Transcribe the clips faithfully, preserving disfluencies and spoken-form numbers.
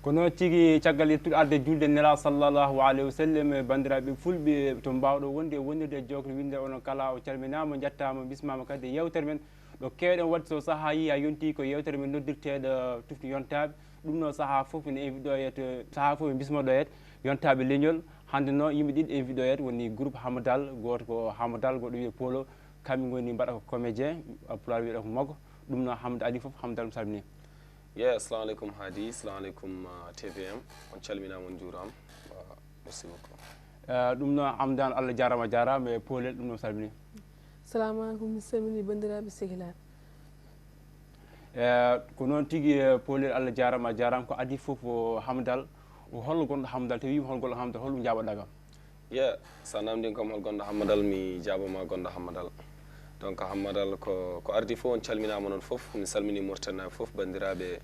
Ko noon tigi, caggal yettude arde julde Nela sallallahu alayhi wa sallam, banndiraaɓe fulɓe to mbaawɗo wonde e wonnirde e jookle winde, onon kala o calminaama, njattaama, bismaama kadi e yeewtere men. Ɗo keewɗen waɗde so sahaa yii a yontii ko yeewtere men noddirteeɗo tufti yontaaɓe. Ɗum noon sahaa fof ene invite ɗo yet, sahaa fof ene bisma ɗo yet yontaaɓe leñol. Hannde noon yimɓe ɗiɗi invite ɗo yet woni groupe Hamadal, gooto ko Hamadal, goɗɗo wiyee Polo. Kamɓe ngoni mbaɗa ko comédien, Pulaar wiyata ko mogo. Ɗum noon Hamad Ali fof, Hamadal mi salmini. Ye, assalamu aleykum Hadi, assalamu aleykum uh, T V M. On calminaama, on njuuraama. Uh, merci beaucoup. Eh, ɗum noon Hamdan, Allah jaaraama, jaaraama e Poolel, ɗum noon salmini. Salamu aleykum, mi salmini banndiraaɓe sehilaaɓe. Eh, ko noon tigi, eh, Poolel, Allah jaaraama, a jaaraama. Ko adii fof o Hamdal, o hollo gonɗo Hamdal, te wiima hol gonɗo Hamdal, holɗum jaaboɗaa kam? Ye, so a namdii kam hol gonɗo Hammadal, mi jaabaama gonɗo Hammadal. Donc Hammadal ko, ko ardii fof, on calminaama onon fof, mi salminii Mauritanie fof, banndiraaɓe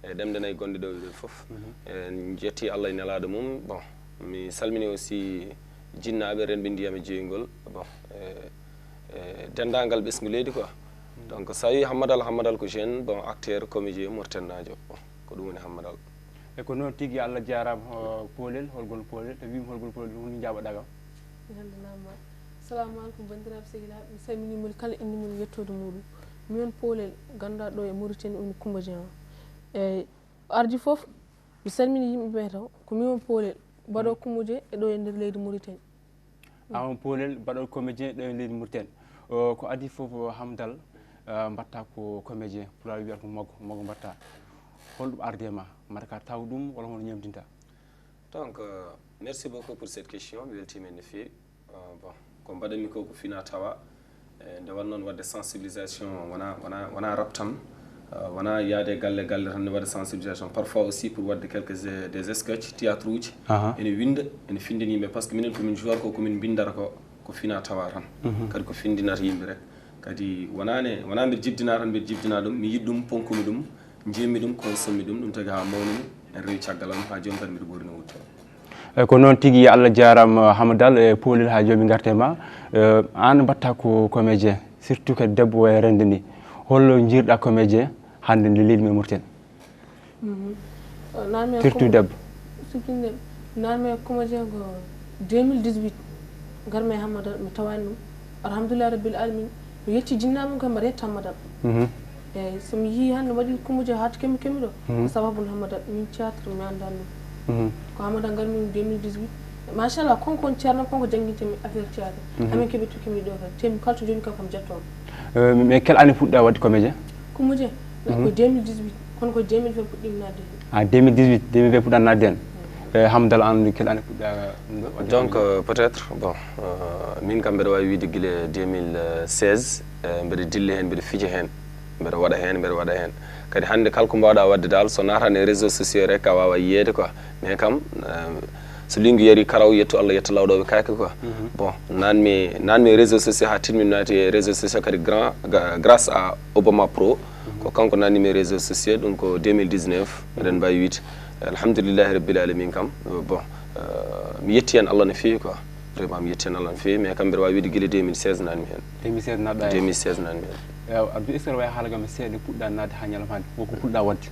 e ɗemɗe nayi gonɗe ɗo ɗe fof. En njettii Allah e nelaaɗo mum. Bon, mi salminii aussi jinnaaɓe, renɓe ndiyam e jeeygol. Bon, e, e denndaangal ɓesngu leydi quoi. Donc so a wii Hammadal, Hammadal ko jeune, bon, acteur, comédien, Mauritanie naajo. Bon, ko ɗum woni Hammadal. E ko noon tigi, Allah jaaraama. Poolel, hol gonɗo Poolel? Te wiima hol gonɗo Poolel, ɗum woni jaabaɗaa kam? Salamu aleykum banndiraaɓe sehilaaɓe, mi salminii moni kala innde mum e yettoode muɗum. Miin Poolel, gannduɗaa ɗo e Mauritanie woni Coumba Dieng. Eeyi, ardi fof mi salmini yimɓe ɓe taw, ko miin Poolel, mbaɗo kumuje e ɗo e nder leydi Mauritanie. Awa Poolel, mbaɗo comédien ɗo e leydi Mauritanie. O, ko adii fof o Hamdal, eh, mbaɗta ko comédien, Pulaar wiyata ko mogo, mogo mbaɗta. Holɗum ardi e ma? Mbaɗa ka taw ɗum walla hono ñemtinta? Donc, euh, merci beaucoup pour cette question, mi weltiima no feewi. Euh, bon, ko mbaɗanmi ko ko fina tawa. Eh, nde wonnoon waɗde sensibilisation wona, wona, wona rap tan, eh, wona yaade galle galle tan, nde waɗde sensibilisation parfois aussi pour waɗde quelques eh, des sketch théâtre uji. Ene winda, ene findini yimɓe, par ce que minen komin joueur ko komin mbindata ko, ko fina tawa tan. Kadi ko findinata yimɓe rek. Kadi wonani, wona mbiɗa jibdina tan, mbiɗa jibdina ɗum, mi yiɗi ɗum, ponkumi ɗum, njiɗmi ɗum, consommi ɗum, ɗum tagi ha mawnumi, en rewi caggal am, ha joni kadi mbiɗa ɓorni wutto. E ko noon tigi, Allah jaaraama Hamadal e Poolel, haa jooni min ngarta e ma. Eh, aan mbaɗta ko comédien, surtout kadi debbo e renndo ni. Holno njiirɗa comédien hannde nde leydi men Mauritanie? Surtout debbo. Nanmi comédien ko deux mille dix-huit, ngarmi e Hamadal, mi tawaani ɗum. Alhamdulillahi rabbil alamin. Mi yetti jinnaaɓe mum koye mbaɗa yetta Hamadal. Eyyi, so mi yii hannde mi waɗi kumuje haa kemmi kemmi ɗo, ko sababu no Hamadal, min théâtre mi anndan ɗum. Ko Hamadal ngarmi ɗum deux mille dix-huit. Machallah, konko on ceerno, konko jannginte mi affaire théâtre. Amin keɓi tokki mi ɗo kadi. Temi kala to jooni kam kam jettooɗo. Mais quelle année puɗɗa waɗde comédien? Kumuje ko deux mille dix-huit, kono ko deux mille vingt puɗɗimi naatde heen. Ah, deux mille dix-huit, deux mille vingt puɗɗa naatde heen. Eh, Hamdal, an quelle année puɗɗa ɗum ɗo waɗde? Donc euh, peut-être bon, euh, min kam mbeɗa wawi wiide gila deux mille seize, eh, mbeɗa dilla heen, mbeɗa fija heen, mbeɗa waɗa heen, mbeɗa waɗa heen. Kadi hannde kala ko mbawɗa waɗde dal, so naatan e réseau sociaux rek a wawa yiyeede quoi. Mais kam eh, so lingu yari karaw, yettu Allah, yettu lawɗoɓe kake quoi. Bon, nanmi, nanmi réseau sociaux ha tinmi naati e réseau sociaux kadi grand, ga- grâce à Obama Pro. Ko kanko nanimi réseau sociaux, ɗum ko deux mille dix-neuf, eɗen mbawi wiide. Alhamdulillahi rabbil alamin kam. Bon, eh, mi yetti hen Allah no feewi quoi. Vraiment mi yetti hen Allah no feewi, mais kam mbeɗa wawi wiide gila deux mille seize nanmi hen. Deux mille seize naɗɗa hen? Deux mille seize nanmi hen. Ewa, Abdou, est-ce que aɗa wawi haala kam seeɗa puɗɗa naatde ha ñalawma hannde? Wonko puɗɗa waɗde?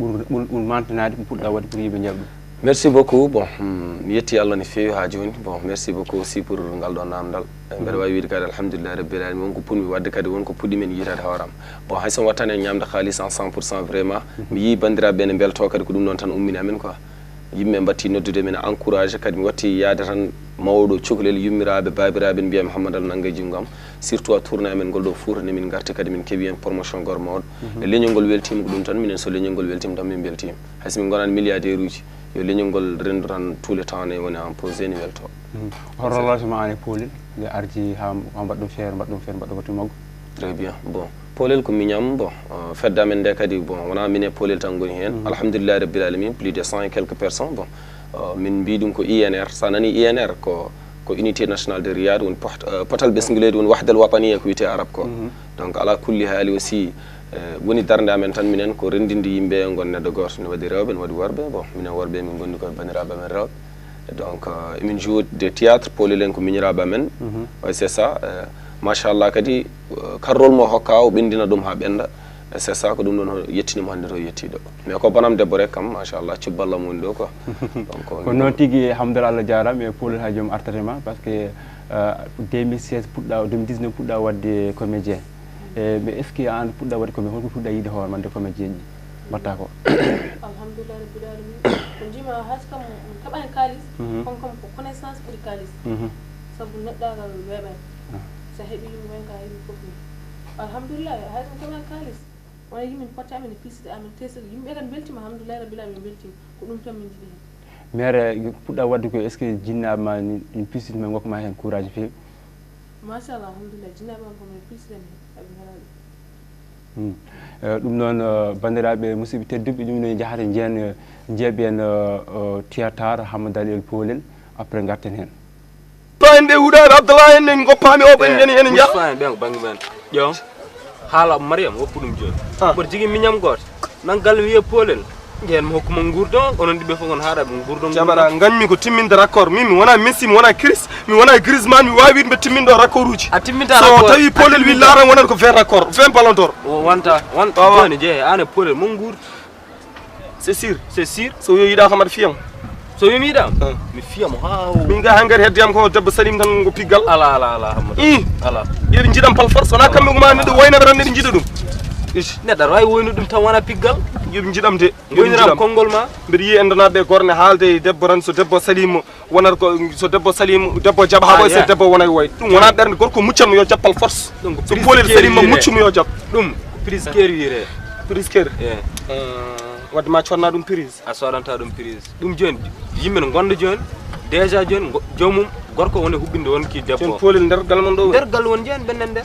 Ɓur, ɓur, ɓur mantanaade ko puɗɗa waɗde pour yimɓe njaɓa ɗum. Merci beaucoup. Bon, hmm, mi yetti Allah no feewi ha joni. Bon, merci beaucoup aussi pour ngal ɗo namdal. Eh, mbeɗa wawi wiide kadi alhamdulillahi rabbil alamin, wonko puɗmi waɗde kadi, wonko puɗɗimin yiitade hooram. Bon, hay somi wattani en ñamde haalis en cent pour cent vraiment. Mi yii banndiraaɓe ɓe ne mbelto kadi, ko ɗum ɗon tan ummini amen quoi. Yimɓe mbatti noddude min, encouragé, kadi mi watti yaade tan mawɗo cukalel, yummiraaɓe, baabiraaɓe, mbiyam Hammadal nannga e junngo am. Surtout a tourné amen ngol ɗo Fouta, nde min ngarti kadi min keeɓi heen promotion gor mawɗo. E leñol ngol weltiima ko ɗum tan, minen so leñol ngol weltiima tan min mbeltiima. Hay so min ngonaani milliardaire uji, yo leñol ngol renndu tan tout le temps ne woni en pause, ene weltoo. Hoto ralal so ma aan e Poolel, nde arti ha, ha mbaɗɗon feere, mbaɗɗon feere, mbaɗɗon ko timmogo? Très bien. Bon, Poolel ko miñam, bon, euh, fedde amen nde kadi, bon, wonaa min e Poolel tan ngoni heen. Alhamdulillahi rabbil alamin, plus de cent et quelques personnes. Bon, euh, min mbiy ɗum ko I N R. So a nani I N R ko, ko Unité Nationale de Riyad, woni pot- euh, potal ɓesngu leydi, woni Wahdal Wataniya ko wiyetee arab ko. Donc ala kulli haali aussi, eh, woni darnde amen tan minen ko renndinde yimɓe, ngon neɗɗo gooto, ne waɗi rewɓe, ne waɗi worɓe. Bon, minen worɓe min ngondi koye banndiraaɓe amen rewɓe. Donc euh, emin jouer de théâtre, Poolel en ko miñiraaɓe amen. Ouais, c'est ça. Euh, machallah kadi, euh, kala rôle mo hokka o ɓenndina ɗum ha ɓennda. C'est ça, ko ɗum ɗon yettiniima hannde to yettiiɗo. Mais ko banam debbo rek kam, machallah, cubballa mum ɗo quoi. Donc, ko noon tigi. Hamdal, Allah jaaraama e poolel haa joom artata ma, par ce que deux mille seize puɗɗa, deux mille dix-neuf puɗɗa waɗde comédien. E mais est ce que aan puɗɗa waɗde comédien, holko puɗɗa yiɗde hoore ma nde comédien ji mbaɗta ko? Alhamdulillah rabbil alamin. Ko njima, hay so kam mi heɓaani kaalis, kono kam ko connaissance ɓuri kaalis. Sabu neɗɗaagal weeɓani. So a heɓii yimɓe ɓen, ka heɓii fof ni. Alhamdulillah, hay so mi heɓaani kaalis, wona yimɓe potta amen, pilsita amen, tesel, yimɓe ɓe kadi mbeltima, alhamdulillah rabbil alamin, ɓe mbeltima. Ko ɗum tan min njiɗi heen. Mere puɗɗa waɗde ko, est ce que jinnaaɓe ma ni pilsitma, ngokka ma heen courage feewi? Machallah, alhamdulillah, jinnaaɓe am ko min pilsitani heen, aɓe ngaraɓe. Hmm. Eh, ɗum noon, eh, banndiraaɓe musidɓe tedduɓe, ɗum ne njahata njeen, eh, njeeɓen, eh, eh, théâtre Hammadal El Poolel, après ngarten heen. To en nde huɗaɓe Abdallah en, en goppaami o ɓen ngeni en njah. Ɓen bangi men ƴeew. Haala Mariam woppu ɗum jooni. Mboɗo jogii miñam gooto. Nan galle mi wiye Poolel. Njehen mi hokkuma nguurdo, onon ɗiɓɓe fof ngon haaɗa ɓe nguurdo. Jabara, ngañmi ko timminde raccord. Min mi wona Messi, mi wona Chris, mi wona Griezmann, mi waawi wiide mbe timmindo raccord uji. A timminta so raccord. Tawi Poolel wi laaran wonata ko vingt raccord, vingt ballon d'or. Wonta, wonta. Jooni jeehe, aan e Poolel mo nguurdo. C'est sûr. C'est sûr. So yo yiɗaaka mbaɗa fiyam. So wiimi yiɗaam, mi fiyamo haa o. Min ga hangar hedde am ko debbo Salim tan ko piggal. Ala ala ala Hammadou. I. Ala. Yoɓe jiɗam pal force, wona kamɓe ko ma neɗɗo waynata tan neɗɗo jiɗa ɗum. Ish. Neɗɗo aɗa waawi woynude ɗum tan wona piggal. Yoɓe jiɗam de. Woyniraam konngol ma. Mbiɗa yiya endanaaɓe ɓe gorne haalde e debbo tan, so debbo Salim wonata ko, so debbo Salim, debbo jaɓa haɓoy, so debbo wona e woy. Ɗum wona ɓernde gorko muccanmo yo jaɓ pal force. So Poolel Salim ma muccum yo jaɓ. Ɗum. Prise keri wiyetee. Prise keri. Wadde ma codna ɗum prise. A sodanta ɗum prise. Ɗum jooni yimɓe no ngonda jooni. Déjà jooni joomum gorko woni huɓɓinde won ki debbo. Jooni Poolel nder galle mon ɗo woni? Nder galle won jooni ɓennan nder.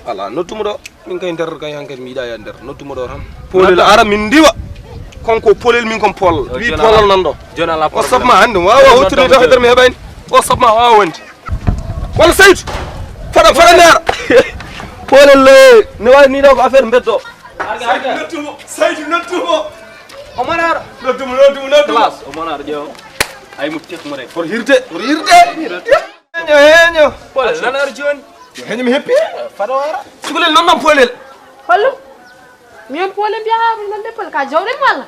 Ala nottumo ɗo. Min kay nder kay hankadi mi yiɗa ya nder. Nottumo ɗo tan. Poolel ara min ndiwa. Kanko Poolel min kon Pool. Wi Poolal nan ɗo. Jooni ala. O sabma hannde wawa hottude ɗo hedere mi heɓani. O sabma wawa wonde. Walla Saydu. Fada fada ndara. Poolel ne wawi ni ɗo ko affaire mbeddo. Saydu nottumo, Saydu nottumo. Omo nara. Nottumo, nottumo, nottumo. Classe, omo nara ƴeew. Ay mo tek mo rek. Pour hirde, pour hirde. Heño, heño. Poolel nan ar jooni. Yo heño mi heppi. Fada wara. Sugulel non non Poolel. Hollo? Mi on Poolel mbiya ha non de Poolel ka jawren walla?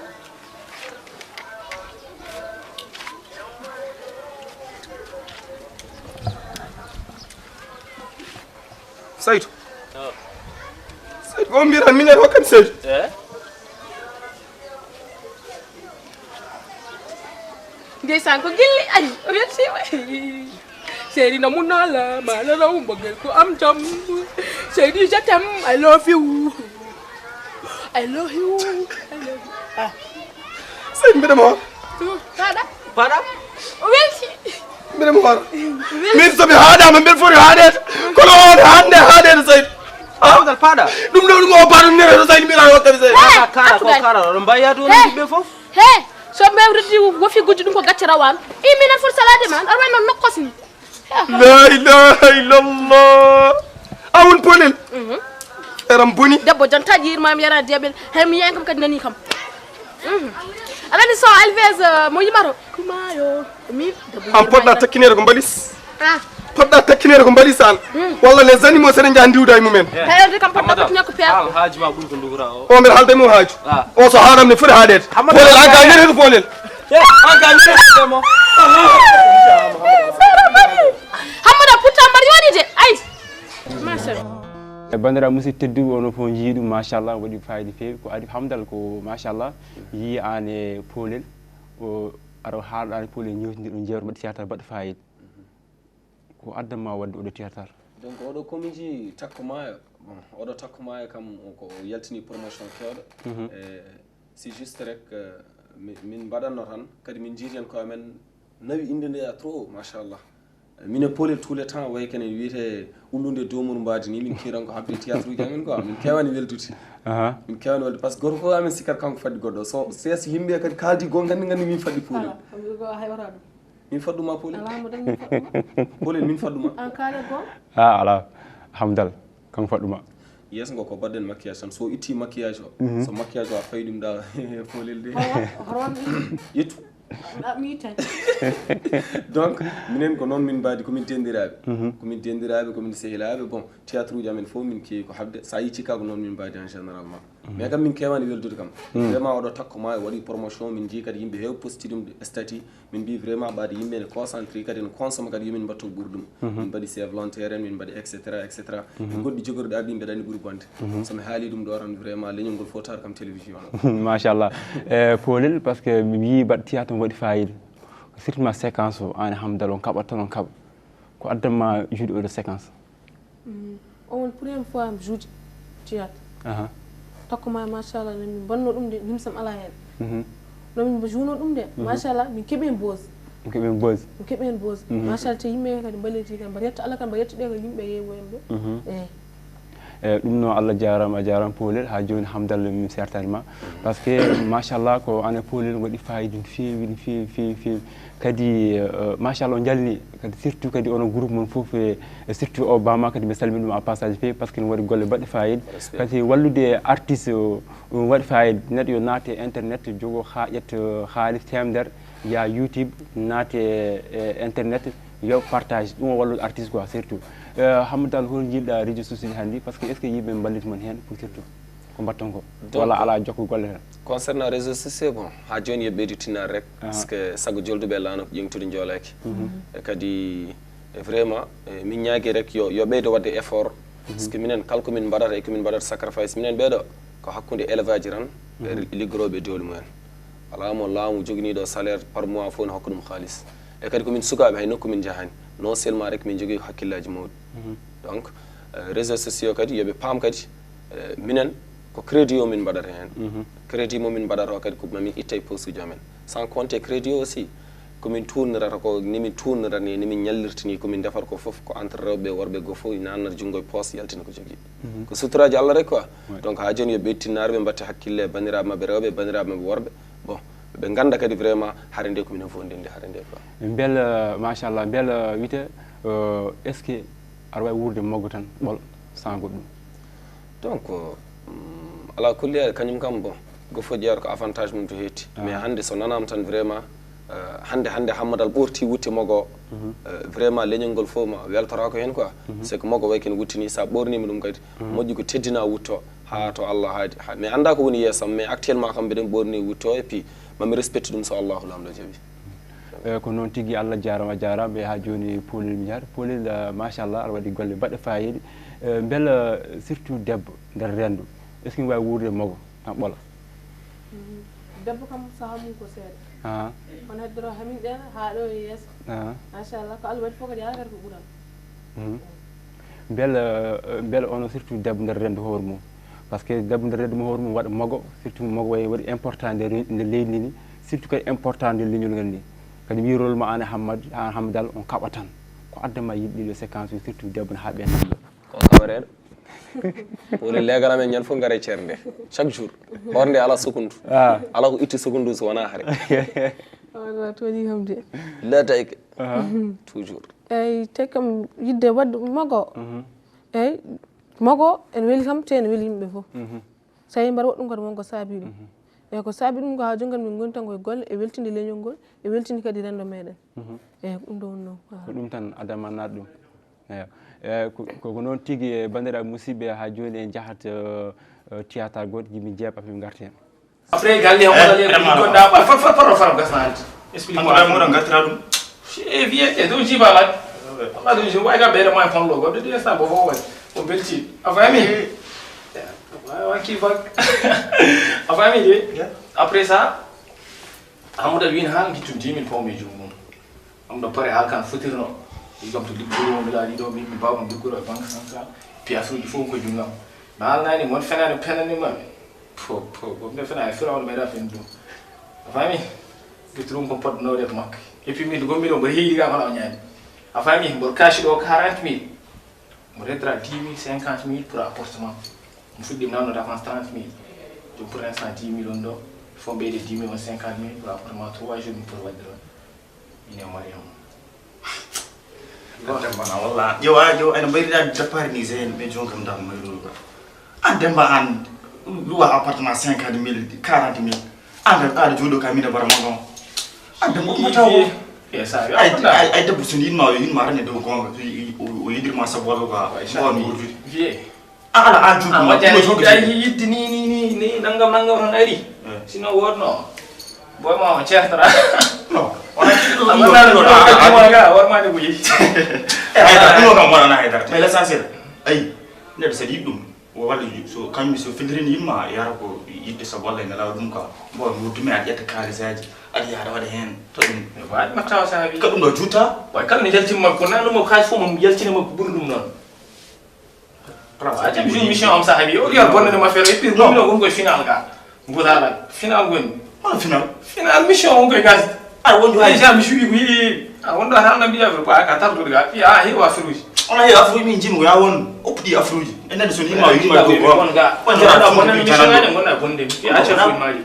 Saytu. Saytu ko mbira miñal wakkati Saytu. Ndeysaan ko gilli ay o weltiima. Seydi no munala ma la raw mbogel ko am jam. Seydi je t'aime, I love you. I love you. I love you. Ah. Seydi mbiɗa mo. Paɗa. Paɗa. O welti. Mbiɗa mo. Min somi haɗama mbiɗa foti haɗede. Kono on hande haɗede Seydi. Abdal paɗa. Ɗum ɗo ɗum o paɗum nere to Seydi mbiɗa wakkati Seydi. Kala ko kala ɗo mbayatu on yimɓe fof. He, so mewriti wofi gujjo ɗum ko gacce rawano. I minan foti salade ma, aɗa wawi noon nokkos ni. La ilaha illallah. A won Poolel. Eram boni. Debbo janta jiirmami yara debel. Hay mi yayan kam kadi nani kam. Aɗa andi so alves mo yimato. Kumayo. Min debbo. An poɗɗa takkinede ko mbalis. Ah. Poɗɗa takkinede ko mbalis an. Walla les animaux seɗen jaha ndiwda e mumen. Heyde kam poɗɗa takkinede ko peer. Haaju ma ɓuri ko ndugura o. O mbeɗa haalda e mum haaju. O so haaɗam ne foti haaɗede. Poolel an ka nene ko Poolel. Hammada pourtant mbaɗa yoni de ay. Machallah. E bandira musidɓe tedduɓe, ono fof njii ɗum machallah waɗi fayida feewi. Ko adi hamdal ko machallah yii an e Poolel o ara haalɗa e Poolel ñewtidi ɗum jeewta mbaɗi théâtre mbaɗi fayida. Ko addan ma waɗde oɗo théâtre? Donc oɗo comédie Takko Maayo, bon oɗo Takko Maayo kam ko yaltini promotion kewɗo. E c'est juste rek min mbaɗanno tan kadi min jiidi hen ko amen nawi inde nde ya trop haut machallah. Min e Poolel tous les temps way kene wiyete ullude doomuru mbaadi ni min kiran ko habde théâtre uji amen quoi min kewani weldude. Min kewani weldude par ce que goto fof amen sikkata kanko faddi goɗɗo so sees yimɓe kadi kaldi goo gandi gandi min faddi Poolel. Min fadduma Poolel. Alaa mo dañi fadduma. Poolel min fadduma. An kaale goo. Ah ala. Hamdal. Kanko fadduma. Yeeso ngo ko mbaɗɗen maquillage tan so itti maquillage o. So maquillage o a fayi ɗum da Poolel de. Horon ɗi. Yettu. Ɗaɓmi tan. Donc minen ko noon min mbaadi komin dendiraaɓe. Komin dendiraaɓe komin sehilaaɓe bon théâtre uji amen fof min keewi ko habde so a yii cikka ko noon min mbaadi en généralement. Mais kam min keewani weldude kam. Vraiment oɗo takko ma o waɗi promotion, min njii kadi yimɓe heew posti ɗum statut. Min mbi vraiment ɓaade yimɓe ne concentré kadi ne consommer kadi yomin mbatto ɓurɗum. Min mbaɗi c'est volontaire en, min mbaɗi et cetera et cetera. Goɗɗi jogorɗi arɗi mbeɗa andi ɓuri bonde. So mi haali ɗum ɗo tan vraiment leñol ngol fof tawata kam télévision o. Machallah. E Polel, parce que mi yii mbaɗ théâtre mo waɗi fayida. Surtout ma séquence o, an e Hamdal on kaɓat tan on kaɓa. Ko addan ma juuɗe oɗo séquence? On woni première fois am juude théâtre. Takko ma machallah no min mbanno ɗum de, nimsam ala hen. No min juuno ɗum de, machallah min keeɓi hen bose. Ko ɓen buzz. Min keeɓi hen bose. Machallah te yimɓe kadi mballiti kam mbaɗa yetta Allah kam mbaɗa yetta ɗe ko yimɓe yeewoyam ɓe. Eyi. E ɗum no Allah jarama, a jarama Polel, ha joni Hamdallah min sertani ma. Parce que machallah ko an e Polel waɗi fayida no feewi no feewi feewi feewi. Kadi machallah o jalni kadi surtout kadi onon groupe mon foof e surtout o bama kadi mi salmini ɗum en passage feewi parce que no waɗi golle baɗɗe fayida. Kadi wallude artiste o ɗum waɗi fayida, neɗɗo yo naate internet jogo ha ƴetta haalis temedere, ya youtube, naate e internet, yo partage, ɗum o wallude artiste quoi surtout. Hamdallah, hol jiɗɗa réseau social hannde, parce que est ce que yimɓe mballit mon hen pour surtout ko mbatton ko walla ala jokko golle tan? Concernant réseau social, bon, ha joni yo ɓeydu tinnaade rek, parce que sago jolduɓe laana ko ƴeŋtude joolaki. E kadi e vraiment e min ñaagi rek yo yo ɓeydo wadde effort, parce que minen kala ko min mbaɗata e ko min mbaɗata sacrifice, minen ɓeeɗo ko hakkunde élevage tan e liggorooɓe e dowli mumen. Alaa mo laamu joginiiɗo salaire par mois fof ne hokka ɗum haalis. E kadi ko min sukaaɓe, hay nokku min njahani, non seulement rek min njogii hakkillaaji mawɗi. Donc réseau sociaux kadi yoɓe paam kadi minen ko crédit o min mbaɗata heen. Crédit mo min mbaɗata o kadi ko mamin itta e posuji amen, sans compter crédit o aussi komin tuurnirata ko nimin tuurnirata ni nimin ñallirta ni komin defata ko fof ko entre rewɓe e worɓe goo fof nanata junngo e poos yaltina ko jogii. Ko suturaaji Allah rek quoi. Donc haa jooni yo ɓe tinnaare ɓe mbatte hakkille e banndiraaɓe maɓɓe rewɓe e banndiraaɓe maɓɓe worɓe. Bon, ɓe ngannda kadi vraiment hare nde ko minen fof ndenndi hare nde quoi. Mbela machallah, mbela wiyte est ce que aɗa waawi wuurde moggo tan ɓolo sans goɗɗum? Donc ala kulli hal kañum kam bon, goo fof ƴeewata ko avantage mum to heetti. Mais hannde so nanaama tan vraiment hannde hannde Hammadal ɓoorti wutte moggo o. Vraiment leñol ngol fof ma weltoraako heen quoi. C'est que moggo way ken wuttini, so a ɓoorniima ɗum kadi moƴƴi ko teddina wutto haa to Allah haadi. Mais annda ko woni yeeso am, mais actuellement kam mbiɗen ɓoorni wutto et puis mami respecte ɗum so Allahu laamɗo jaɓi. Eyi, ko noon tigi, Allah jaaraama, a jaaraama. E haa jooni Polel mi jaar Polel, machallah aɗa waɗi golle baɗɗe fayida. Mbela surtout debbo nder renndo, est ce que mi waawi wuurde moggo tan ɓolo? Debbo kam sahaa mum ko seeɗa. Kono heddoro hamin ɗen haa ɗo e yeeso. Machallah ko Allah waɗi fof kadi alaa kadi ko ɓural. Mbela mbela ono surtout debbo nder renndo hoore mum? Parce que debbo nder renndo mum hoore mum waɗa moggo, surtout moggo wayi waɗi important nder nder leydi ndi ni, surtout kadi important nder leñol ngal ni. Kadi mi rôle ma an e Hammad an Hammadal on kaɓa tan. Ko adda ma yiɗde ɗo séquence o surtout debbo ne haa ɓen tan ɗo? Ko kaɓareɗo. Woni legal amen ñande fof ngare ceer nde chaque jour. Hoore nde ala seconde. Ala ko itti seconde so wona hare. Wona toñi kam de. Latayke. Toujours. Eyyi, te kam yidde wadde moggo. Eyyi, moggo ene weli kam te ene weli yimɓe fof. So tawi mbaɗa waɗa ɗum kadi wonko saabi ɗum. Eyyi, ko saabi ɗum ko haa jooni kadi min ngoni tan koye golle e weltinde leñol ngol e weltinde kadi renndo meɗen. Eyyi, ko ɗum ɗo wonno. Ko ɗum tan adama naat ɗum. Eyyi. Eyyi, ko ko noon tigi e banndiraaɓe musidɓe haa jooni en njahat théâtre gooto jimin jeeɓa min ngarta heen. Après galle o waɗa le ko gonɗa ba fa fa fa fa gasna andi. Explique moi. Mo ɗon gattira ɗum. E vieux e ɗum jiba la. Wala ɗum jiba ga ɓeyɗo ma fan logo de de sa bo fo wai. O belti. A fami. Wa ki fa. A fami de. Après ça, Amadou win han gittum dix mille pounds e juuɗe mum. Am ɗo pare haa kan fotirno. Ɗi kam to liggoro mo milaaɗi ɗo min mi baaba liggoro e banque centrale. Piyaasuuji fof ko junngo am. Mi haalnaani mon fenaani penani ma. Po po po mbe fenaani firawno meeɗa fen ɗum. A faami? Ɓe trum ko pot nawde ko makko. Et puis min gommi ɗo mboɗo heewi ga mala o ñaani. A faami? Mboɗo kaasi ɗo quarante mille. Mo reddata dix mille cinquante mille pour appartement. Mo fuɗɗi mi nanno dépense trente mille. Ɗum pour l'instant dix mille on ɗo. Fof ɓeyde dix mille on cinquante mille pour appartement trois jours mi pour wadde ɗon. Ine Mariam. Demba na walla ƴewa ƴewa ene mbayri da départ ni zen ɓe jonkam da may lolu ba. An demba an luwa appartement cinquante mille quarante mille. An da da jodo ka mina bara mon. An demba ko tawo. Ay ay debbo so yinma yo yinma rene dow gonga o yidirma sabu walla quoi. Gon wurdude. Vieux. Ala an jumma. Yidde ni ni ni. Ni nangam nangam tan ari. Sino wonno. Boy ma on certara. Non. Amma na ɗum ɗo kadi mo ga war ma de buji. Haydara ɗum ɗo kam wonana haydara te. Mais l'essentiel, ayi, neɗɗo saɗa yiɗi ɗum, o waɗa so kañum so fendirini yimma yara ko yiɗde sabu Allah e nelaɗo ɗum ka. Bon mi wuddumi aɗa ƴetta kaalisaji aɗa yaha aɗa waɗa heen to ɗum. Waɗi ma tawa sahabi. Ka ɗum ɗo jutta. Way kala ne yaltimma ko nan ɗum o kaji fof mo yaltina mo ɓuri ɗum noon. Atem jour mission am sahabi o wiya bonne ma fere et puis ɗum ɗo won koye final ga. Gudala final woni. Hono final. Final mission on koye gas. Aɗa wondu hay. Déjà mi suuɗi ko yiɗi a wonɗo tan na mbiya ko a ka tardude ga ɓiya a heewa firuji. Ona heewa afruji min jimi ko ya won oppuɗi afruji. E neɗɗo so yima yima Ɗiɗaɓo ko mi won ga. On Wona jara bonne ɗum mission tan. Ene gonna bonde mi ɓiya a caffuji maji.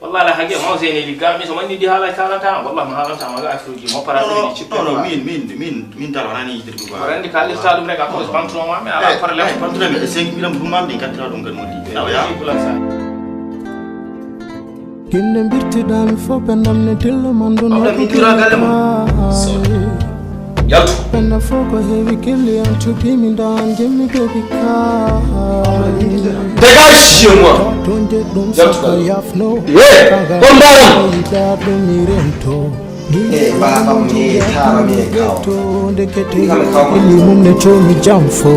Wallahi alhaji ma o seyni ligga mi so wandi ndi haala kalanta wallahi ma haalanta ma ga afruji mo para Non, ɗum ci non, non, min, min, min, min dal wonani yiɗirɗum ko. Aɗa andi kallirta ɗum rek a cause banque mo mi ala problème. Problème e cinq mille am ɗum am ɗin kattira ɗum kadi mo ɗi. Awa ya. Kinde mbirtiɗami fof ɓe namne dillo man ɗum Abla min tira galle ma. Yaltu. Ɓenna fof ko heewi kelli an cuɓimi ndan jemmi bebi ka. Dégage chez moi. Tonje ɗum Yaltu saka galle. Yafno. Ye, kon mbaram. Yiɗa ɗum mi rento. E babam e taram e kaw. To ndekete Kam e kaw. Illi mum ne tomi jam fo.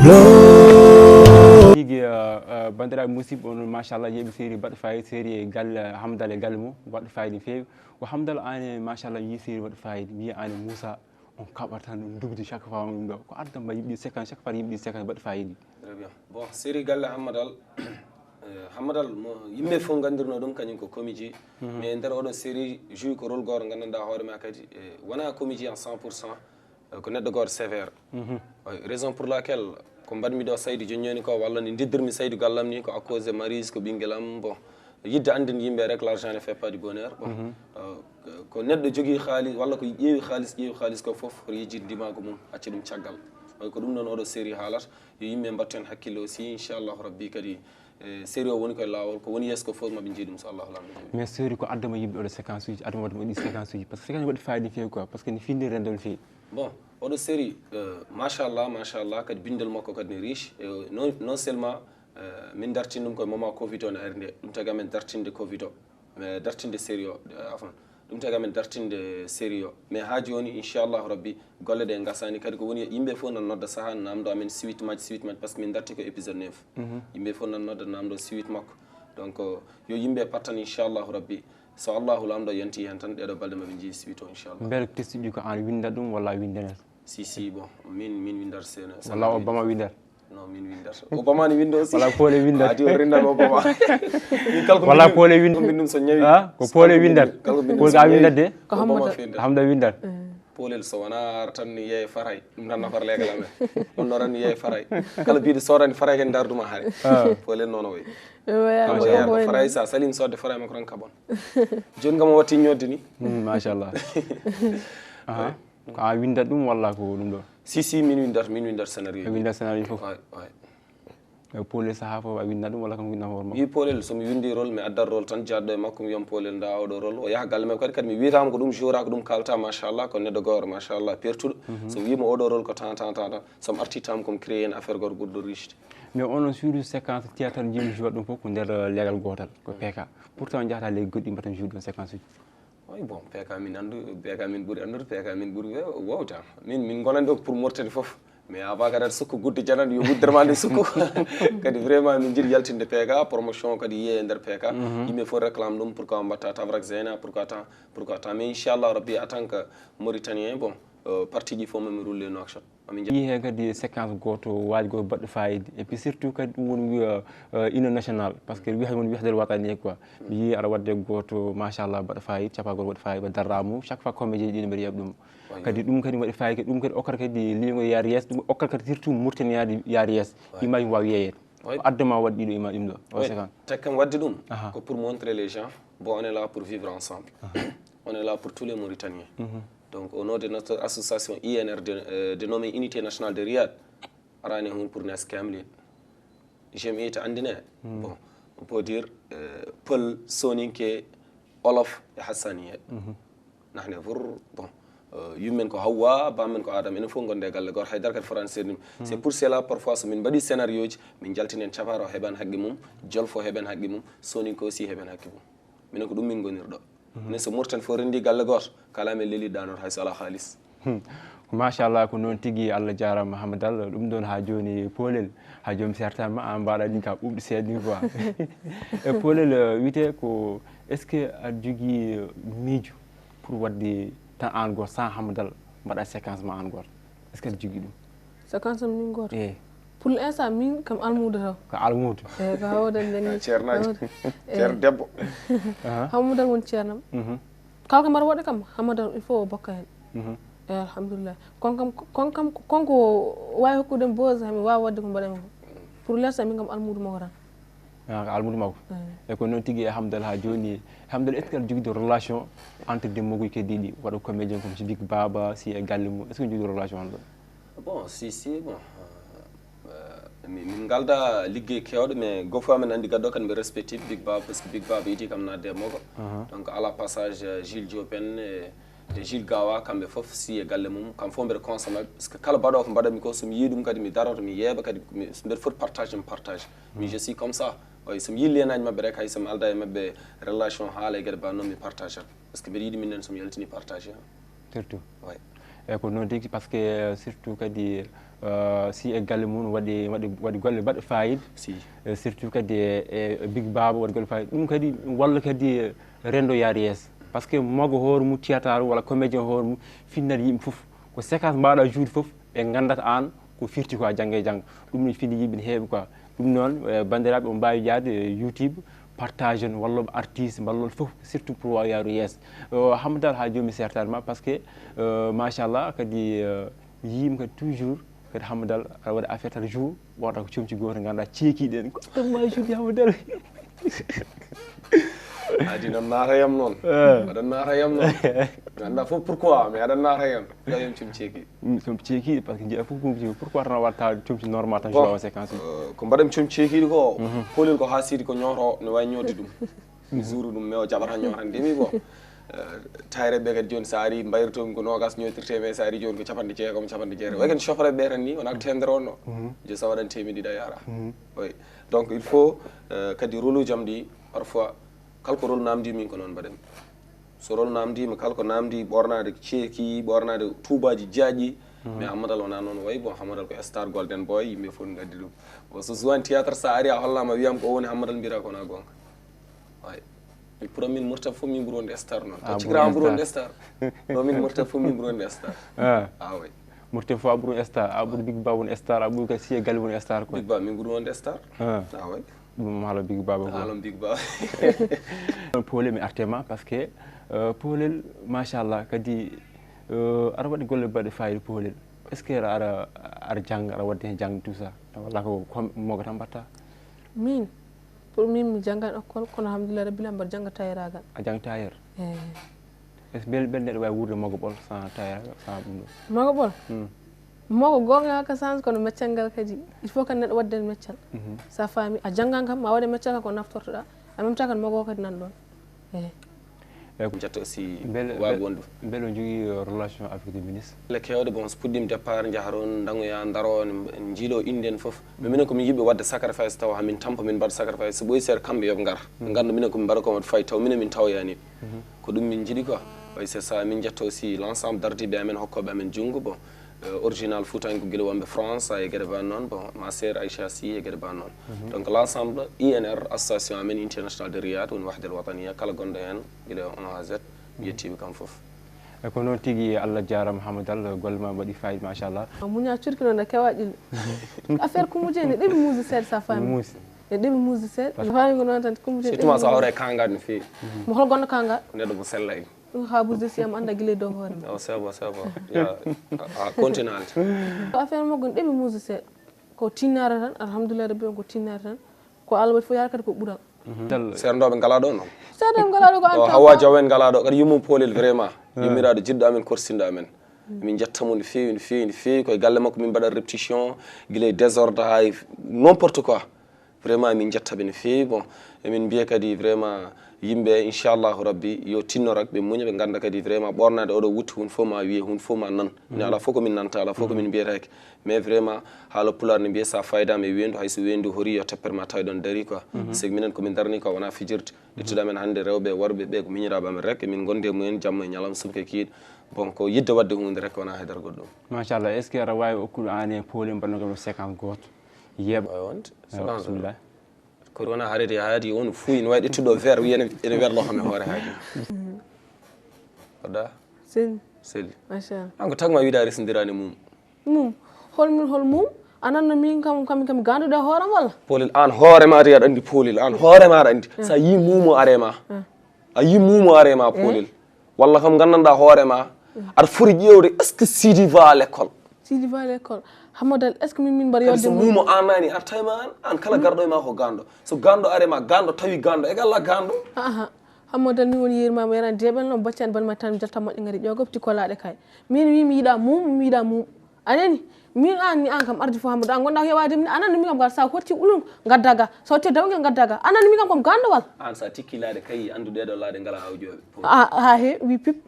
Lo. Tigi bandiraɓe musidɓe on machallah yeeɓi série baɗɗo fayida série e galle hamdal e galle mum waɗɗo fayida no feewi. Ko hamdal ane machallah yi série waɗɗo fayida mi ane moussa on kaɓata tan ɗum dugde chaque fois on ɗum ɗo ko adda mba yimɓe séquence chaque fois yimɓe séquence baɗɗo fayida. Très bien. Bon, série galle Hammadal, euh, Hammadal mo yimɓe fof nganndirno ɗum kañum ko comédie. Mais e nder oɗo série joue ko rôle goto nganndanɗa hoore ma kadi e wona comédie en cent pour cent, euh, ko neɗɗo goto sévère. Oy, raison pour laquelle ko mbaɗmi ɗo Saydou joni joni ko walla nde ndiddirmi Saydou gallam ni ko à cause de Marise ko ɓinguel am bon yidde annden yimɓe rek l'argent ne fait pas du bonheur bon euh, ko neɗɗo jogii xaalis walla ko ƴeewi xaalis ƴeewi xaalis ko fof hoto yejjit ndimaagu mum acca ɗum caggal. Oy, ko ɗum noon oɗo série haalata. Yo yimɓe mbattu heen hakkille aussi inchallahu rabbi kadi e série o woni koye laawol ko woni yeeso ko fof maɓe njii ɗum so allahu laamɗo jaɓi. Mais série ko addama yimɓe oɗo séquence uji addama waɗi waɗi séquence uji par ce que séquence waɗi fayida no feewi quoi par ce que ne findi rendo no feewi. Bon, oɗo série euh, machallah machallah kadi bindol makko kadi ne riche. E, non, non seulement euh, min dartin ɗum koye moment covid o ne ari nde ɗum tagi amen dartinde covid o mais dartinde série o euh, afan ɗum tagi amen dartinde série o mais haa jooni inchallahu rabbi golle ɗe ngasani kadi ko woni yimɓe fof nan nodda saha namdo amen suite majji suite majji par ce que min darti ko épisode neuf. Yimɓe fof nan nodda namdo suite makko donc euh, yo yimɓe pattan inchallahu rabbi so allahu laamɗo yanti heen tan ɗeɗo balɗe maɓe njii suite o inchallah. Mbele testiɗi ko an winda ɗum walla a windana? Si si bon min min windata seno Walla Obama winda? Non min windata Obama ne winda aussi. Walla Pole winda? Adi o rindama Obama. Min kala ko Walla mbinmi- Pole winda? Ko mbinmi so ñawi. Ha ko Pole winda? Kala ko mbinmi Pole so ka ñawi. Winda de? Ko Hamada. Fewnda. Hamada winda. Polel so wona ar tan ni yeey faray ɗum tan nafar legal amen. Ɗum ɗo tan ni yeey faray. Kala biɗo sodani faray ken darduma hari. Polel noon o wayi. Ko faray sa salin sodde faray makko tan kabon. Joni kam o watti ñodde ni. Machallah. Aha. Ko a windat ɗum walla ko ɗum ɗo? Si si min windat min windat scénario. A windat scénario fof. Pole saha fof a winna ɗum walla kam winna hoore makko? Wi polel somi windi rôle mi addat rôle tan jaɗɗo e makko mi wiyam polel nda oɗo rôle o yaha galle makko kadi kadi mi wiyatama ko ɗum jora ko ɗum kalta machallah ko neɗɗo gowro machallah pertuɗo. So wima oɗo rôle ko tan tan tan tan somi arti tam komi créé hen affaire goto ɓurɗo riche. Mais onon suudu séquence théâtre jimi jouat ɗum fof ko nder leegal gotal ko P K pourtant jahata leydi goɗɗi mbaɗa joué ɗum séquence uji. Wi bon P K min anndu P K min ɓuri anndude P K min ɓuri wewta min min gonani ɗo ko pour mortede foof. Mais avant kadi aɗa sukka gudde jananɗe yo guddere ma nde sukku. Kadi vraiment min jiiɗi yaltinde P K promotion kadi yiye e nder P K. Yimɓe fof réclame ɗum pourquoi mbatta tavrak zeyna pourquoi tant pourquoi tant mais inchallah rabbi en tant que mauritanien bon partie ji fof mami roule Nouakchott. Amin jaa. Yi hen kadi séquence goto waji goto baɗɗo fayida et puis surtout kadi ɗum woni wiya hymne national par ce que wiya woni wiyahdel watani quoi. Mi yi aɗa wadde goto machallah baɗɗo fayida capa goto waɗi fayida ɓe darramu chaque fois comédien ji ɗi mbeɗa yiya ɗum. Kadi ɗum kadi waɗi fayida kadi ɗum kadi okkata kadi lingo yaari yeeso ɗum okkata kadi surtout murtani yaade yaari yeeso. Image wawi yeeyede ko adda ma waɗ ɗiɗo image ɗum ɗo o séquence. Tek kam wadde ɗum ko pour montrer les gens bon on est là pour vivre ensemble. On est là pour tous les Mauritaniens. Donc au nom de notre association I N R dénommée Unité Nationale de Riyad arani hun pour nes kamlin. J'aime ita andine bon on peut dire pël soninke olof e hassaniye. Nahne vur bon Euh, yummen ko Hawwa, bammen ko Adama, enen fof gonde e galle gooto, haydara kadi fotaani seerni ɗum. C'est pour cela parfois so min mbaɗi scénario ji, min njaltinen capaara o heɓan haqqe mum, jolfo heɓan haqqe mum, soninko aussi heɓan haqqe mum. Minen ko ɗum min ngonirɗo. Minen so Mauritanie fof renndi galle gooto, kala men leli ɗanor hay so alaa haalis. Hmm. Machallah, ko noon tigi, Allah jaaraama Hamadal. Ɗum ɗoon haa jooni, Poolel, haa jooni mi sertaama, aan mbaɗa ɗin ka ɓuuɓɗi seeɗa ni quoi. E Poolel, euh, wiyetee ko, est-ce que aɗa jogii, euh, miijo pour waɗde tan aan gooto, sans Hamadal, mbaɗa séquence ma aan gooto? Est-ce que aɗa jogii ɗum? Séquence am min gooto? Eyi. Pour l'instant, min kam almuudo taw. Ko almuudo? Eyi, ko hawdan nden. Ceernaaji. Ceer debbo. Hamadal woni ceernam. Mhm. Kala ko mbaɗa waɗa kam, Hamadal il faut o bokka heen. Mhm. Eyi, alhamdulillah. Kon kam, kon kam, kon ko waawi hokkude mi buzz, mi waawa waɗde ko mbaɗa mi ko. Pour l'instant, min kam almuudo makko tan. Ah, ko almuudo makko. Eyi. E ko noon tigi e Hamadal haa jooni. Hamadal, est-ce que aɗa jogii relation entre des mogoy kadi ɗi waɗa comédien comme si Big Baba, si e galle mum? Est-ce que jogii relation on ɗon? Bon, si, si, bon. Euh, euh, min, min ngalda liggey kewɗo, mais gofo amen andi gaddo kan mi respecti Big Baba, parce que Big Baba idi kam na demogo. Donc, à la passage, euh, Gilles Diop en, e, e Gilles Gawa, kamɓe fof si e galle mum, kam fof mbeɗa consommé, parce que kala baɗo ko mbaɗami ko, so mi yii ɗum kadi mi daroto, mi yeeɓa kadi, mi, so mbeɗa foti partage, mi partage. Mais je suis comme ça. Oy, so mi yii lienaaji maɓɓe rek, hay so mi alda e maɓɓe relation haala e gueɗe ba noon, mi partage. Parce que mbeɗa yiɗi minen so mi yaltini partage. Surtout. Ouais. Eyi, ko noon tigi, parce que, euh, surtout kadi, euh, si e galle mum waɗi, waɗi, waɗi golle baɗɗe fayida. Si. Euh, surtout kadi e, e Big Baba waɗi golle fayida. Ɗum kadi walla kadi, euh, rendo yaade yeeso. Parce que mogo hoore mum théâtre walla comédien hoore mum finnat yimɓe fof. Ko séquence mbaɗa juuɗe fof ɓe gandata aan ko firti ko a jannge janngo. Ɗum ne fini yimɓe ne heewi quoi. Ɗum noon, eh, banndiraaɓe, on mbaawi yaade, eh, YouTube, partage on, walloɓe artiste, mballoɓe fof, surtout pour waawa yaarude yeeso. O, Hamadal, haa jooni mi sertaani ma, parce que, eh, machallah, kadi, eh, mi yiima kadi toujours, kadi Hamadal, aɗa waɗa affaire tan jour, wonata ko comci gooto, ngannduɗaa ceekiiɗi en, ko tellement jour Hamadal. Adi noon naata yam noon. Eh. Aɗa naata yam noon. Mi annda fof pourquoi, mais aɗa naata yam. Yo yam cum ceeki. Mm, cum ceeki, parce que njiya fof comci, pourquoi tan a watta comci normal tan? Bon, joua séquence. Euh, ko mbaɗam cum ceekiɗi ko, polel ko ha siidi ko ñooto, ne wawi ñootde ɗum. Mi suuru ɗum, mais o jaɓata ñootande mi. Bon. Euh, tayre ɓe kadi joni sa ari mbayrotomi ko nogas ñootirte, mais sa ari joni ko capanɗe jeegom, capanɗe jeetati. Way kadi chauffeur ɓe tan ni, wona ko tendre on no. Je sa waɗan temi ɗiɗa yara. Oui. Donc il faut, euh, kadi rôle uji am ɗi, parfois, kala ko rôle namdi min ko noon mbaɗanmi. So rôle namdiima, kala ko namdi, ɓoornaade ceeki, ɓoornaade tuubaaji jaaƴɗi. Mais Hamadal wonaa noon wayi. Bon, Hamadal ko star, Golden Boy, yimɓe fof ngaddi ɗum. Bon, so suwani théâtre, sa ari a hollaama, wiyam ko o woni Hamadal, mbiyata ko wonaa goonga. Way. Pour min Murtab fof min ɓuri wonde star noon. Ah, to cikra am ɓuri wonde star. No min Murtab fof min ɓuri wonde star. Ah. Ah, way. Murtab fof a ɓuri star, a ɓuri Big Ba won star, a ɓuri ka siye galle won star ko. Big Ba min ɓuri wonde star. Ah. Ah, way. Ɗum haala Big Baba ko. Haala Big Baba. Poolel, mi arte ma, parce que, euh, Poolel, machallah, kadi, euh, aɗa waɗi golle baɗɗe fayida Poolel. Est-ce que aɗa, aɗa, aɗa jannga, aɗa waɗde heen jannde tout ça? Walla ko, ko mogo tan mbaɗta? Min, pour min mi janngan école, kono alhamdulillah rabbil alamin mbaɗa jannga tayeragal. A jannga tayer? Eyi. Est-ce que mbele, mbele neɗɗo wawi wuurde mogoɓol sans tayer, sans ɗum ɗo? Mogoɓol? Hmm. Mogo goonga ka sans, kono meccal ngal kadi, il faut kan neɗɗo waɗde meccal. Mhm. Sa faami, a janngan kam, ma waɗe meccal kam ko naftortoɗa. En même temps kan mogo kadi nan ɗon. Eyi. Eyi, ko jetta aussi mbele, waawi wonde. Mbele o jogii, euh, relation avec le ministre? Le kewɗe, bon, so puɗɗiima départ, njaharon, ndaŋoya, ndaron, en njiilo innde en fof. Mais minen ko min yiɗɓe waɗde sacrifice tawa hamin tampa, min mbaɗa sacrifice. So ɓooyi seeɗa kamɓe yoɓe ngar. Ɓe ngannda minen ko min mbaɗa ko waɗde fayi taw minen min tawoyaani. Ko ɗum min njiɗi quoi. Way c'est ça, min njetta aussi l'ensemble dardiiɓe amen, hokkooɓe amen junngo. Bon, euh, original Fuutanke gila wonɓe France, e geɗe ba noon. Bon, ma sœur Aïcha Sy, e geɗe ba noon. Donc l'ensemble, I N R, association amen internationale de Riyad, woni Wahda al Wataniya, kala gonɗo heen, gila on à Z, mi yettiiɓe kam fof. E ko noon tigi, Allah jaaraama Hamadal, golle ma mbaɗi fayida, machallah. A muña curki noon, a kewa ƴilɓe. Affaire Kumba Jeey ne ɗeɓi muusi seeɗa, sa faami. Muusi. Ne ɗeɓi muusi seeɗa. A faami ko noon tan, Kumba Jeey surtout ma so hawre e kangaɗo no feewi. Mo hol gonɗo kangaɗo? Neɗɗo mo sellay. Ɗum ha bouge de siyam anda gila e dow hoore ma. Oh, c'est bon, c'est bon. Ya, a, a continue. Ko affaire mo gon ɗeɓi muusi seeɗa. Ko tinnaare tan, alhamdulillah rabbi on ko tinnaare tan. Ko Allah waɗi fof yaara kadi ko ɓural. Seernooɓe ngalaa ɗo noon. Seernooɓe ngalaa ɗo ko an. Hawa Jaw en ngalaa ɗo kadi, yummo Poolel vraiment. Yummiraaɗo jiɗɗo amen, korsinɗo amen. Min njetta mo no feewi, no feewi, no feewi. Koye galle makko min mbaɗa répétition, gila e désordre haa e n'importe quoi. Vraiment min njetta ɓe no feewi. Bon, emin mbiya kadi vraiment Yimɓe, inchallahu rabbi, yo tinno rek, ɓe muña, ɓe ngannda kadi vraiment ɓornaade oɗo wutte, hun fof ma wiye, hun fof ma nan. Min alaa fof ko min nanta, alaa fof ko min mbiyetaake. Mais vraiment, haala pulaar ne mbiye, so a faydaama e weendu, hay so weendu horii, yo teppere ma tawi ɗon darii quoi. C'est que minen ko min daranii quoi, wonaa fijirde. Ƴettude amen hannde rewɓe e worɓe ɓe ko miñiraaɓe amen rek, emin ngondi e mumen jamma e ñalawma, subaka e kiiɗe. Bon, ko yiɗde waɗde huunde rek, wonaa haydara goɗɗum. Machallah, est ce que aɗa waawi okkude aan e Poolel mbaɗno kam séquence gooto? Yeeɓa. Waawi wonde. Séquence gooto. Bismillah. Kono wonaa hareede haadi on fuu ina waɗi ƴettuɗo verre, wiya ene, ene werlo kam e hoore haadi. Waɗa? Seli. Seli. Machallah. An ko tagma wiɗa resindiraani mum. Mum? Hol min hol mum? Anan no min kam, kam, kam ganduɗa hooram walla? Poolel, an hoore ma, aɗa anndi Poolel, an hoore ma aɗa anndi. Sa yi mumo are ma. A yi mumo are ma, Poolel. Walla kam nganndanɗaa hoore ma, aɗa foti ƴeewde, est ce que Sidi va à l'école? Sidi va à l'école. Hammadal, est ce que min, min mbaɗa kadi yodde so mum? Mumo an nani, a tawima an, an kala garɗo e ma ko ganndo. So ganndo are ma, ganndo tawi ganndo, égal à ganndo. Aha. Hammadal, min woni yerimama, yarani deeɓel, no baccani ban ma tan, mi jalta moƴƴo ngari ƴogo, ti kolaɗe kay. Min wi mi yiɗa mum, mi yiɗa mum. A nani? Min an ni an kam ardi fof Hammadal, an gonɗa ko yewade min, a nani min kam gal sa hotti ulum, gadda ga. Sa hotti dawgel, gadda ga. A nani min kam kom ganndo wal? An sa tikki laaɗe kay, anndu ɗeɗo laaɗe ngala awjooɓe. A, ha he, wi pip.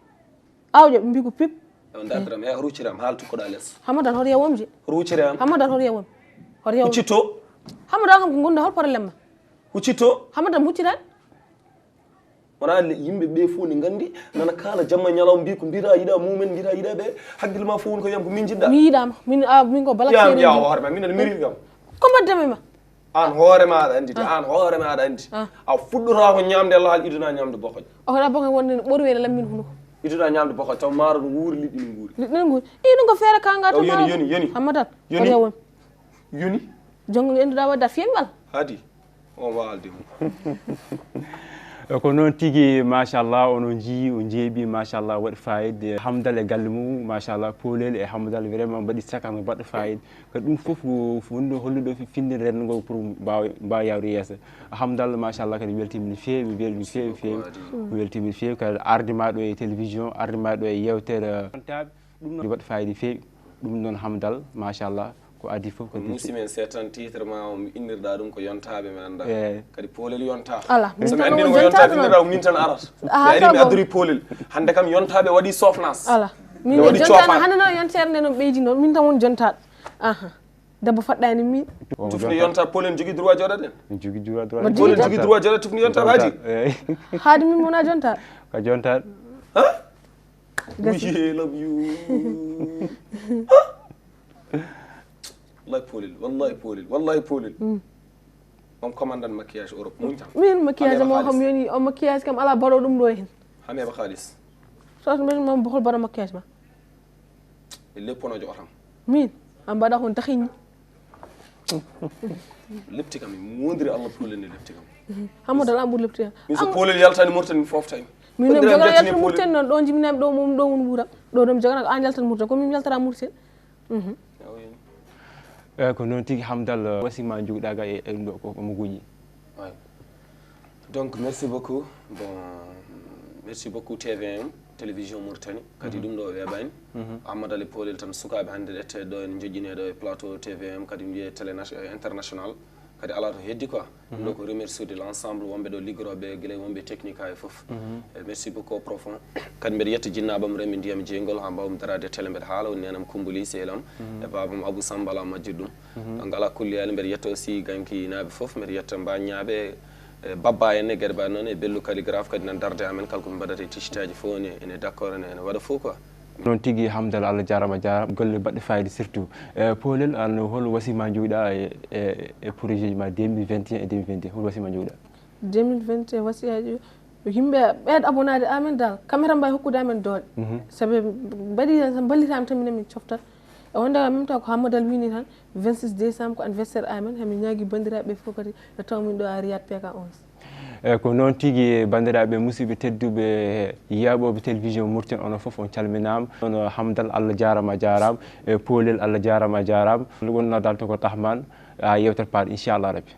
Awjo, mbi ko pip. On dartiram, he, rucciram, haal tukkoɗa les. Hammadal, hoto yawom je. Rucciram. Hammadal, hoto yawom. Hoto yawom. Huccito. Hammadal kam ko gonda hol problème ma? Huccito. Hammadal, huccita. Wona le-, yimɓe ɓe fof ne nganndi, nana kaala jamma e ñalawma, mbi ko mbira yiɗa mumen, mbira yiɗa ɓe, hakkille ma fof woni ko yam ko min jiɗɗa. Mi yiɗama, min, a, min ko bala. Yam, seeɗa ya, yiɗi. Hoore ma, min aɗa miri kam. Ko mbaddami ma? An hoore ma aɗa anndi, an hoore ma aɗa anndi. A fuɗɗotaako ñamde laal, iduna ñamde bokoñ. O hoɗa bokoñ wonde no ɓoru wene lammin hunuko. Iduna ñamde bokoñ, taw maaro no wuuri, liɗɗi no nguuri. Liɗɗi no nguuri. I ɗum ko feere kanga. Taw yoni, yoni, yoni. Hammadal. Yoni. Ko yawon. Yoni. Jongo enduɗa wadda fiyel ngal. Hadi. On waalde mum. Ko noon tigi, machallah, onon njii, o njeeɓi, machallah, waɗi fayida. Hamdal e galle mum, machallah, Poolel e Hamdal, vraiment mbaɗi séquence baɗɗo fayida. Kadi ɗum fof ko wonde hollude ɗo fi-, finde renndo ngo pour mbaawa, mbaawa yawde yeeso. Hamdal, machallah, kadi weltiima no feewi, mi wel-, mi feewi, feewi. Mi weltiima no feewi, kadi arde ma ɗo e télévision, arde ma ɗo e yewtere. Ɗum noon waɗi fayida feewi. Ɗum noon Hamdal, machallah, ko adii fof ko musimen seetan titre ma o innirɗa ɗum ko yontaaɓe mi annda. Eey. Kadi Poolel yonta. Ala, min tan won yontaaɓe. Min tan arata. Aha, mi ari mi addori Poolel. Hannde kam yontaaɓe waɗi sofnas. Ala. Min waɗi jontaano coofaan. Hannde noon yontere nde no ɓeydi noon. Min tan won jontaaɗo. Aha. Debbo faɗɗani min. Tufni yonta, Poolel jogii droit jooɗaɗen. Jogii droit, droit. Poolel jogii droit jooɗaɗen, tufni yonta haadi. Eey. Haadi min wona jonta. Ka jonta. Ha? Gasi. Wiye lam yu. Wallahi Poolel, wallahi Poolel, wallahi Poolel. Mm. On commandant maquillage Europe, mun tan. Min maquillage mo kam yoni, o maquillage kam ala baɗo ɗum ɗo hen. Hame ba xaalis. So min mo bohol baɗo maquillage ma. E lepponojo otam. Min, an mbaɗa kon taxini. Lepti kam, mi wondiri Allah Poolel ne lepti kam. Hammadal an ɓuri lepti kam. Min so Poolel yaltani Mauritanie mi foftay. Min ɗum jogana yaltani Mauritanie noon, ɗo jibinami ɗo mum, ɗo woni wuuram. Ɗo ɗum jogana an yaltan Mauritanie, ko min yaltata Mauritanie. Mhm. Awi. Eh, ko noon tigi Hamdal, eh, wasi ma jogɗa ga e, e ɗum ɗo ko, ko mo guji. Ouais. Donc, merci beaucoup. Bon, merci beaucoup T V M, Télévision Mauritanie. Kadi ɗum ɗo weeɓani. Mhm. Amadou Ali Poolel tan sukaaɓe hannde ƴette ɗo en joƴƴine ɗo e plateau T V M, kadi mbiye télé nat-, eh, international. Kadi alaa to heddi quoi. Ɗum ɗo ko remercier de l'ensemble wonɓe ɗo liggorooɓe gila wonɓe technique ha e fof. Mhm. Eh, merci beaucoup profond. Kadi mbeɗa yetta jinnaaɓe am renmi ndiyam jeygol ha mbawmi daraade e télé mbeɗa haala woni nenam Kumbuli sehil am. Mhm. E baabam Abou Samba ala majjirɗum. Mhm. Donc ala kulli hali mbeɗa yetta aussi gankinaaɓe fof, mbeɗa yetta mbaññaaɓe, e babba en e geɗe mbaɗ noon e Bello calligraphe kadi nan darde amen kala ko min mbaɗata e tichitaji fof ene, ene d'accord ene, ene waɗa fof quoi. Noon tigi Hamdal, Allah jaaraama, jaaraama. Golle baɗɗe fayida surtout. E Poolel, an hol wasi ma jogɗa e, e, e projet ji ma deux mille vingt et un et deux mille vingt-deux? Hol wasi ma jogɗa? Deux mille vingt et un wasiyaji, yimɓe ɓeeɗa abonnaade amen dal, kamera mbawi hokkude amen doole. Mhm. Sabu mbaɗi tan, so mballitaama tan minen min coftat. E wonde en même temps ko Hammadal wini tan, vingt-six décembre ko anniversaire amen, hami ñaagi banndiraaɓe fof kadi ɓe tawa min ɗo à Riyad P K onze. E ko noon tigi, banndiraaɓe musidɓe tedduɓe, yiyaaɓooɓe télévision Mauritanie, onon fof on calminaama. Onon Hamdal, Allah jaaraama, a jaaraama. E Poolel, Allah jaaraama, a jaaraama. Wonnoo dal to ko Tahman, a yewtere paaɗo, inchallah rabbi.